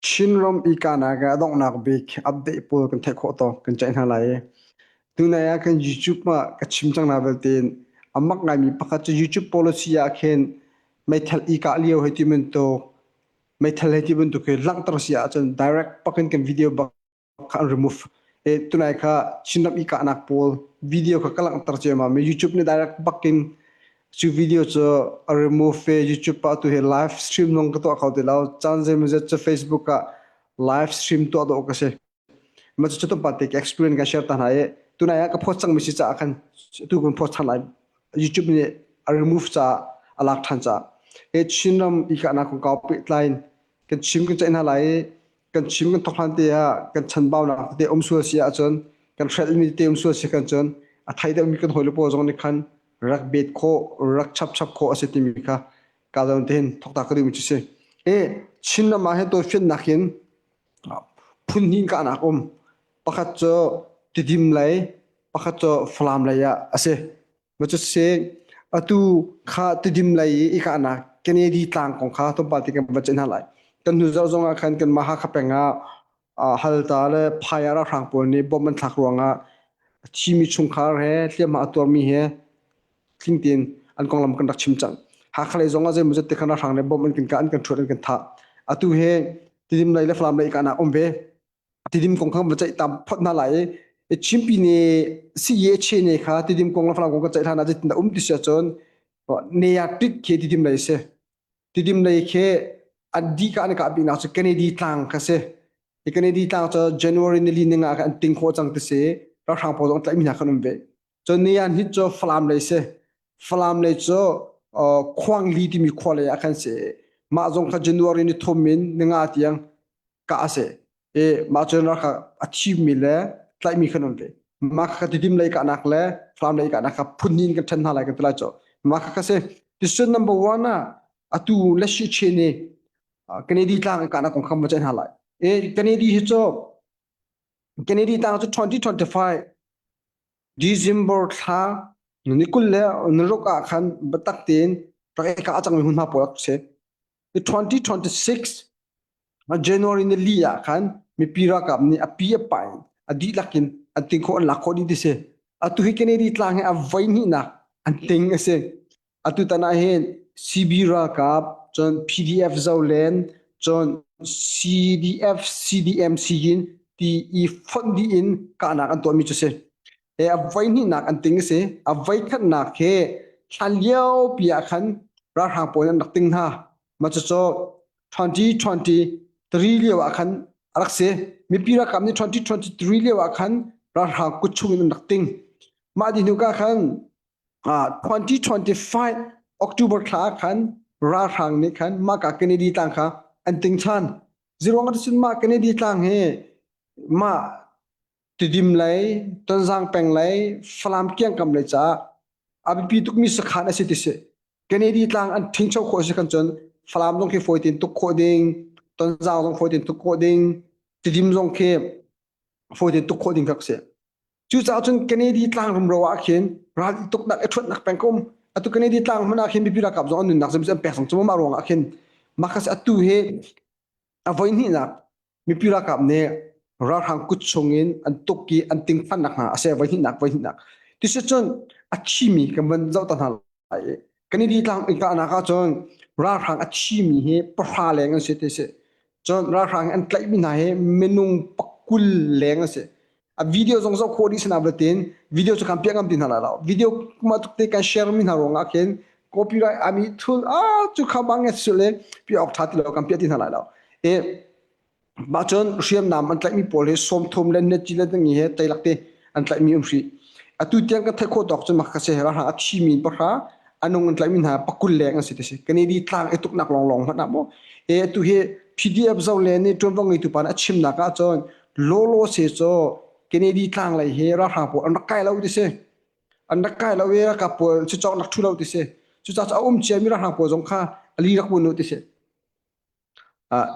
Chinram i kahnak ah a donghnak bik update pawl kan theih khawh tawk kan ceih hna lai i tunai ah khan YouTube ah ka chim cang na belte a mak ngaimi pakhat cu YouTube policy ah khin meithal i kah lio hei ti bantuk meithal hei ti bantuk hi langhter si ahcun direct pakin kan video bak kha an remove. E tunai kha Chinram i kahnak pawl video kha ka langhter ciammam i YouTube nih direct bakin cu video cu a remove ve. YouTube ah tu hi live stream zong ka tuah kho ti lo. Caan zeimawzat cu Facebook ah live stream tuah dawh ka si. Mah cu tumpa te ka experience ka share ta hna i tunai ah ka post cangmi si caah khan tu kan post than lai. YouTube nih a remove caah a lak than caah. E Chinram i kahnak kongkau pehtlai in kan chim kan ceih hna lai i kan chim kan thawk hlan te ah kan chanbaunak tete um sual si ahcun kan hrelhmi tete um sual si kan cun a thei deuhmi kan hawile pawl zong nih khan rak bet khawh rak chap chap khawh a si timi kha ka zawn te hin thokta ka duhmi cu si. E Chinram ah hin tawifiannak in phun hnih kahnak um. Pakhat cu Tidim lei, pakhat cu Falam lei ah a si. Macusi atu kha Tidim lei i i kahnak Kennedy tlang kong kha tlawmpal te kan van ceih hna lai. Kan hnu zarh zong ah khan kanmah Hakha peng ah Halta le Phaya ralhrang pawl nih bomb an thlak ruangah a thimi chungkhar he hliamhma a tuarmi he tling tein an konglam kan rak chim cang. Hakha lei zong ah zeimawzat te khan ralhrang nih bomb an kan kah, an kan ṭhuat, an kan thah. Atu hi Tidim lei le Falam lei i kahnak um ve. Tidim kong kha va ceih tam phot hna lai i Chimpi ne siye che ne kha Tidim kong le Falam kong ka ceih hlan ah zeitindah um ti si ahcun ne ah tit khi Tidim lei si. Tidim lei khi an di ka an kah biknak cu Kennedy tlang kha si. Hi Kennedy tlang cu January nili ninga kha an ting khawh cang ti si. Ralhrang pawl zong tlaihmi hna khan um ve. Cun ni an hit cu Falam lei si. Falam lei cu Khuangli timi khua lei ah khan si. Mah zong kha January ni thum in ninga tiang kah a si. I mah cun ralkap a thimmi le tlaihmi khan um ve. Mah kha Tidim lei kahnak le Falam lei kahnak kha phun hnih in kan ṭhen hna lai kan ti lai cu. Mah kha kha si. Decision number one ah atu Leshi Chin i Kennedy tlang in kahnak kong kha va ceih hna lai. I Kennedy hi cu Kennedy tlang cu 2025 December thla ni 20 le ni ruk ah khan biatak tein rak i kah a cangmi hmunhma pawl a si. 2026 January ni li ah khan mipi ralkap nih a pi a pa in a dihlak in an ting khawh an lak khawh dih ti si. Atu hi Kennedy tlang hi a voi hnihnak an ting a si. Atu tan ah hin CB ralkap cun PDF Zolen cun CDF CDM Siyin ti i fonh dih in kahnak an tuahmi cu si. E a voi hnihnak an ting a si. A voi khatnak hi hlan lio pi ah khan ralhrang pawl an rak ting hna. Mah cucu 2023 lio ah khan a rak si. Mipi ralkap nih 2023 lio ah khan ralhrang kut chung in an rak ting. Mah dih hnu ka khan 2025 October thla ah khan ralhrang nih khan mah ka Kennedy tlang kha an ting ṭhan. Ziruang ah cun mah Kennedy tlang hi mah Tidim lei, Tonzang peng lei, Falam kiangkam lei caah a biapi tukmi sakhan a si ti si. Kennedy tlang an ṭhingcho khawh si kan cun Falam zong khi fawi tein tuk khawh ding, Tonzang zong fawi tein tuk khawh ding, Tidim zong khi fawi tein tuk khawh ding kha si. Cucaah cun Kennedy tlang rumro ah khin ral i tuknak i ṭhuatnak peng ka um. Atu Kennedy tlang hmanh ah khin mipi ralkap zong an nunnak zeimawzat an pek cang cu mah ruang ah khin mah kha atu hi a voi hnihnak mipi ralkap nih ralhrang kut chungin an tuk i an tingfannak hna a si voi hnihnak voi hnihnak tisicun a thimi kan van zoh ta hna lai i Kennedy tlang in kahnak ahcun ralhrang a thimi hi pahra leng an si ti si cun ralhrang an tlaihmi hna hi minung pakul leng an si a video zong zoh khawh dih sana tin video cu kan piah ngam ti hna lai lo video kuma tuk te kan share mi hna ruangah khin copyright ami thul a cu kha bang nge le pi ok tha ti lo kan piah ti hna lai lo e Mah cun hriamnam an tlaihmi pawl hi sawmthum le net le ngi he ceilak te an tlaihmi um hrih. Atu tiang kan theih khawh tawk cun mah ka si ralhrang a thimi pahra anung an tlaihmi hna pakul leng an si ti si. Kanedi tlang i tuknak lawnglawng hmanh ah maw. E atu hi PDF zo le nih ṭuanvo ngeitu pa nih a chimnak ah cun lawlaw se cu Kennedy tlang lei hi ralhrang pawl an rak kai lo ti si. An rak kai lo i ralkap pawl cucawk rak ṭhu lo ti si. Cucaah a um ciami ralhrang pawl zong kha ali rak vun u ti si.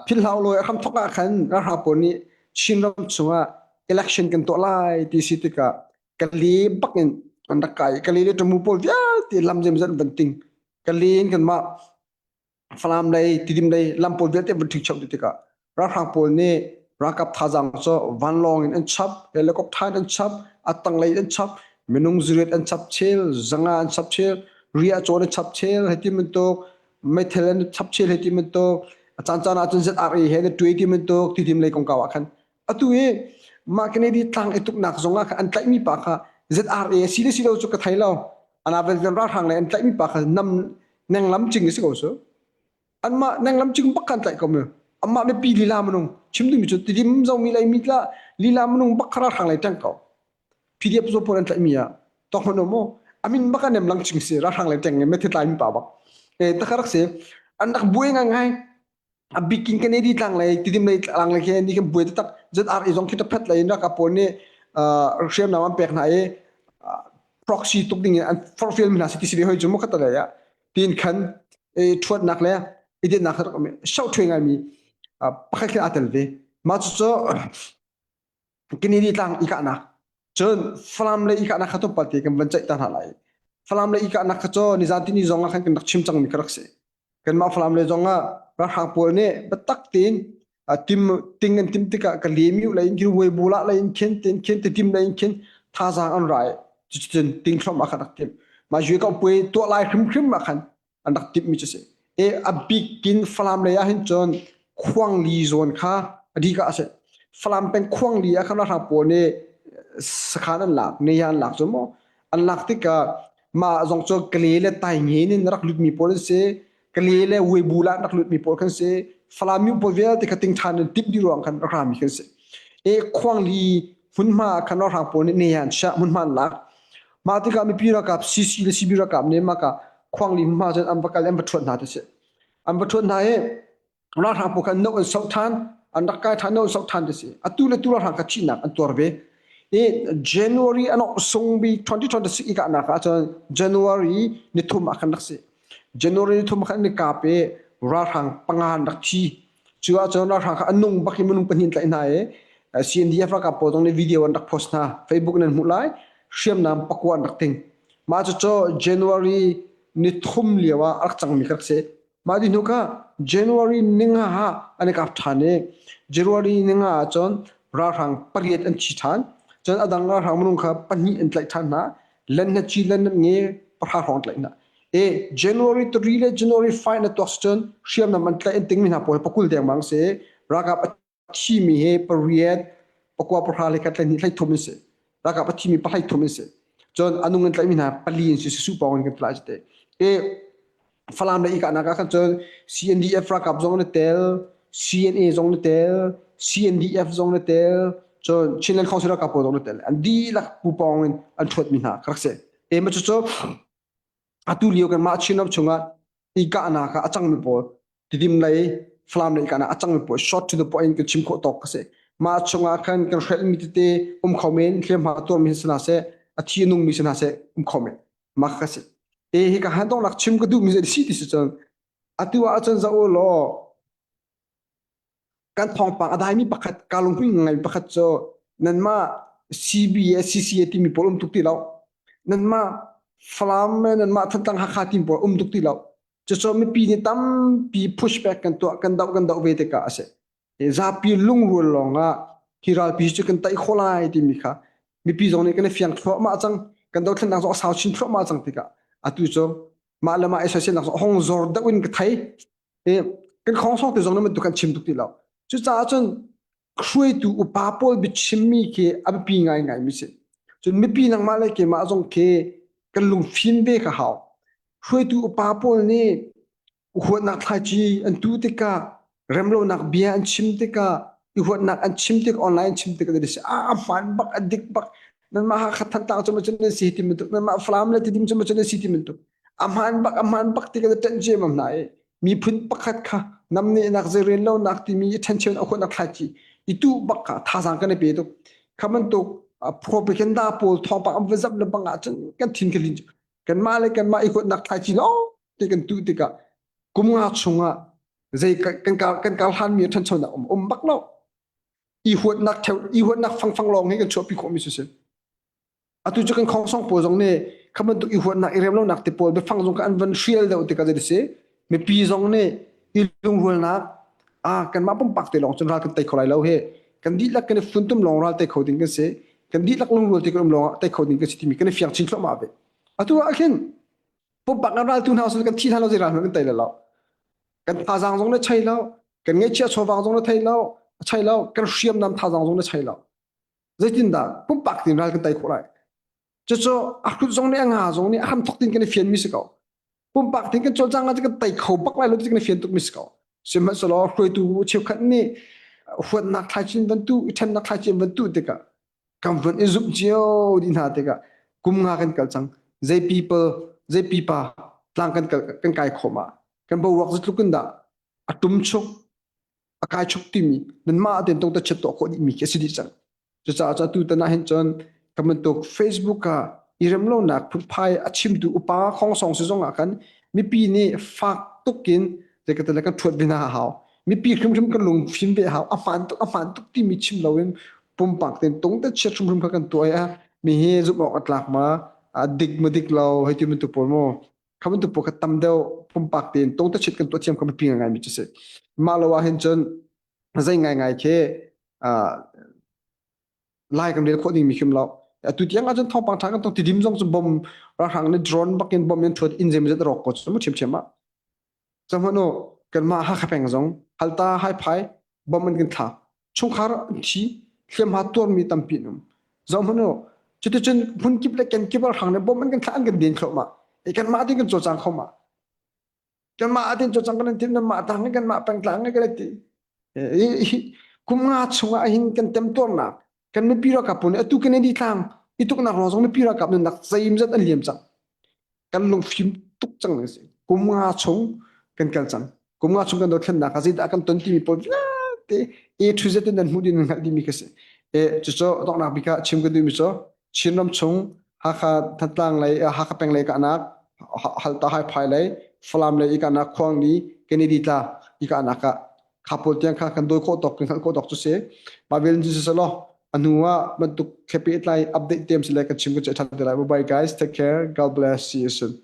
Philhlo lawi a hramthawk ah khan ralhrang pawl nih Chinram chungah election kan tuah lai ti si tikah Kale bak in an rak kai. Kale le Tamu pawl vialte lam zeimawzat an van ting. Kale in kanmah Falam lei, Tidim lei lam pawl vialte van ṭhingcho ti tikah. Ralhrang pawl nih ralkap thazaang cu vanlawng in an chap, helicopter in an chap, a tanglei in an chap, minung zuriat an chap chel, zanga an chap chel, riahcawn an chap chel, hei ti bantuk, meithal an chap chel hei ti bantuk, a caan caan ahcun ZRA he an i tuai ti bantuk, tidim lei kongkau ah khan. Atu i mah Kennedy tlang i tuknak zong ah khan an tlaihmi pa kha ZRA a si le si lo cu ka thei lo. Anavel ralhrang le an tlaihmi pa kha nam nenglam cing a si ko su. Anmah nenglam cing bak khan tlaih ko mu. Amah mipi lila minung chim duhmi cu tidim zomi lei mi tla lila minung bak kha ralhrang lei ṭeng ko. PDF zo pawl an tlaihmi ah tawk hmanh mu. Amin bak an nem lang ching si ralhrang lei ṭeng me tlai mi pa bak. E takha rak si an rak buai ngai ngai. A bikin Kennedy tlang lei tidim lei tlang lei khi ni kan buai taktak ZRA zong khi ta phet lei in ralkap pawl nih hriamnam an pek hna i proxy tuk ding in an forhfial mi hna si ti si ve hoi cu mu khat lei ah tin khan ṭhuatnak le i dinnak rak um shoh ṭhui ngaimi pakhat khin aa tel ve. Mah cucu Kennedy tlang i kahnak cun Falam le i kahnak kha tlawmpal te kan van ceih ta hna lai. Falam le i kahnak kha cu nizan tini zong ah khan kan rak chim cangmi kha rak si. Kanmah Falam le zong ah ralhrang pawl nih biatak tein tim ting an tim tikah ka lemiu lei in khin weibulah lei in khin tin khin titim lei in khin thazaang an rai cucun ting hrom ah khan rak timh mah yue kau puai tuah lai hrimhrim ah khan an rak timh mi cu si e a bikin Falam lei ah hin cun khuangli zawn kha a dika a si Falam peng khuangli ah khan ralhrang pawl nih sakhan an lak ne an lak cu maw an lak tikah mah zong cu kale le tai ngen in rak lut mi pawl an si Kale le Weibu la rak lutmi pawl khan si. Falam mi pawl vialte kha ting ṭhan in tip dih ruang khan rak rami khan si. E khuangli hmunhma khan ralhrang pawl nih ne an chiah hmunhma an lak. Mah tikah mipi ralkap CC le CB ralkap nih mah ka khuangli hmunhma cun an va kal an va ṭhuat hna ti si. An va ṭhuat hna i ralhrang pawl khan no an soh ṭhan, an rak kai ṭhan, no an soh ṭhan ti si. Atu le tu ralhrang kha thihnak an tuar ve. I January an sung bi 2026 i kahnak ah cun January nithum ah khan rak si. January thum khan an i kap i ralhrang panga an rak thi. Cu ahcun ralhrang kha an nung bak i minung pahnih an tlaih hna i CNDF ralkap pawl zong nih video an rak post hna. Facebook in an hmuh lai. Hriamnam pakua an rak ting. Mah cucu January ni thum lio ah a rak cangmi kha rak si. Mah ti hnu kha January ninga ah an i kap ṭhan i January ninga ahcun ralhrang pariat an thi ṭhan. Cun a dang ralhrang minung kha pahnih an tlaih ṭhan hna. Len na ci len nan nge pahra hrawng tlaih hna. E January 3 le January 5 na tuak cun hriamnam an tlaih an tingmi hna pawl pakul dengmang si. Ralkap a thimi hi pariat pakua pahra le khat hlei hlei thum in si. Ralkap a thimi pahlei thum in si. Cun anung an tlaihmi hna pali in si su pawng in kan tlai te. E Falam le ikahnak ah khan cun CNDF ralkap zong na tel, CNA zong na tel, CNDF zong na tel, cun Chinland Council ralkap pawl zong na tel. An dihlak pupawng in an ṭhuatmi hna ka rak si. E ma cucu atu lio kanmah Chin ram chungah ikahnak ah a cangmi pawl Tidim lei Falam lei ikahnak a cangmi pawl short to the point kan chim khawh tawk ka si. Mah chungah khan kan hrelhmi tete um kho men, hliamhma tuarmi si hna seh, a thi a nungmi si hna seh um kho men. Mah ka si. E hi ka han dongnak chim ka duhmi si ti si cun atu ah cun za u law kan thawngpang a daimi pakhat ka lungpui ngai pakhat cu nanmah CBA CCA timi pawl um tuk ti lo nanmah Falam nanmah Thantlang Hakha timi pawl um tuk ti lo cucu mipi nih tampi pushback kan tuah kan doh kan doh ve tikah a si zapi lungrual lawng ah hi ralpi cu kan taih khawh lai timi kha mipi zong nih kan i fiang thluahmah cang kan dothlennak zong a sau chin thluahmah cang tikah atu cu mah le mah i soiselnak zong hong zor deuh in ka thei i kan khongsong te zong na bantuk kan chim tuk ti lo cucaah cun hruaitu upa pawl biachimmi khi a biapi ngaingai mi si cun mipi nangmah le keimah zong khi kan lungfim ve ka hau hruaitu upa pawl nih huatnak thlaici an tu tikah remlonak bia an chim tikah i huatnak an chim tik online an chim tikah si a hmaan bak a dik bak nanmah Hakha Thantlang cu macun nan si ti bantuk nanmah Falam le Tidim cu macun nan si ti bantuk a hmaan bak a hmaan bak ti ka ṭanh ciammam hna i miphun pakhat kha namnehnak zeirel lonak timi i ṭhencheu a huatnak thlaici i tu bak kha thazaang kan i pe tuk kha bantuk propaganda pawl thawngpang an va zap le bang ahcun kan thin ka lin kanmah le kanmah i huatnak thlaici lawng te kan tuh tikah kum nga chungah zei kan kan kan kar hlanmi ṭhanchonak um um bak lo i huatnak theu i huatnak fangfang lawng hi kan chuahpi khawhmi si si atu cu kan khongsong pawl zong nih kha bantuk i huatnak i remlonak te pawl biafang zong kha an van hrial deuh tikah zei si mipi zong nih i lungrualnak. Ah kanmah pumpak te lawng cun ral kan tei kho lai lo he. Kan dihlak kan i funtum lawng ral tei kho ding kan si. Kan dihlak lungrual te kan um lawng ah tei kho ding kan si timi kan i fiang chin thluahmah ve. Atu ah khin pumpak kan ral tu hna kan thi hna lo zei ral hmanh kan tei lo. Kan thazaang zong na chei lo. Kan ngeihchiah chawvang zong na thei lo. Chei lo. Kan hriamnam thazaang zong na chei lo. Zeitindah pumpak tin ral kan tei khawh lai? Cucu a hrut zong nih a nga zong nih a hramthok tin kan i fianmi si ko. Pumpak tin kan cawlcang ah kan tei kho bak lai lo ti kan i fian tukmi si ko. Sihmanhsehlaw hruaitu cheukhat nih huatnak thlaichin van tu, i ṭhennak thlaichin van tu tikah kan vun i zumh cio dih hna tikah kum nga kan kal cang. Zei people, zei pipa tlang kan kal kan kai khawm ah kan boruak zeitluk in dah a ṭumchuk a kai chuk timi nanmah tein tong ta chet tuah khawh dihmi khi a si dih cang. Cucaah cu atu tan ah hin cun kan bantuk Facebook ah i remlonak phunphai a chimtu upa khongsong si zong ah khan mipi nih fak tuk in zeikatele kan ṭhuat ve hna a hau. Mipi hrimhrim kan lungfim ve a hau. A hmaan tuk, a hmaan tuk timi chim loin pumpak tein tung te chiat hrimhrim kha kan tuah i a mi hi zumh awk a tlak ma, a dik ma dik lo hei ti bantuk pawl mu. Kha bantuk pawl kha tam deuh pumpak tein tung te chiat kan tuah thiam kha mipi ngai mi cu si. Mah lo ah hin cun zei ngaingai khi lai kan rel khawh ding mi hrim lo. Atu tiang ahcun thawngpang ṭha kan tong tidim zong cu bom ralhrang nih drone bakin bom in thuat inn zeimawzat rawk ko cu mu ṭhiamṭhiam ah. Cahmanh u kanmah Hakha peng zong halta haiphai bom an kan thlak. Chungkhar an thi hliamhma tuarmi tampi an um. Zohhmanh u cuticun hmunkip le kenkip ralhrang nih bom an kan thlah an kan den thluahmah. E kanmah tin kan cawlcang kho ma. Kanmah atin cawlcang kan tim nanmah tang kanmah pengtlang kan ti. Kum nga chungah hin kan temtuarnak kan mipi ralkap pawl nih atu Kennedy tlang i tuknak ruang zong mipi ralkap nunnak zeimzat an liam cang. Kan lungfim tuk cang a si. Kum nga chung kan kal cang. Kum nga chung kan dothlennak ah zeidah kan ton timi pawl vialte A to Z in nan hmuh ding nan hngalh dihmi ka si. E cucu donghnak bik ah chim ka duhmi cu Chinram chung Hakha Thantlang lei Hakha peng lei kahnak Halta Haiphai lei Falam lei i kahnak Khuangli Kennedy tla i kahnak ah kha pawl tiang kha kan dawi khawh tawk kan hngalh khawh tawk cu si. Mah vel cu selaw a hnu ah bantuk khepe tlai update tem sile kan chim kan ceih ṭhan te lai. Bye bye guys, take care, God bless, see you soon.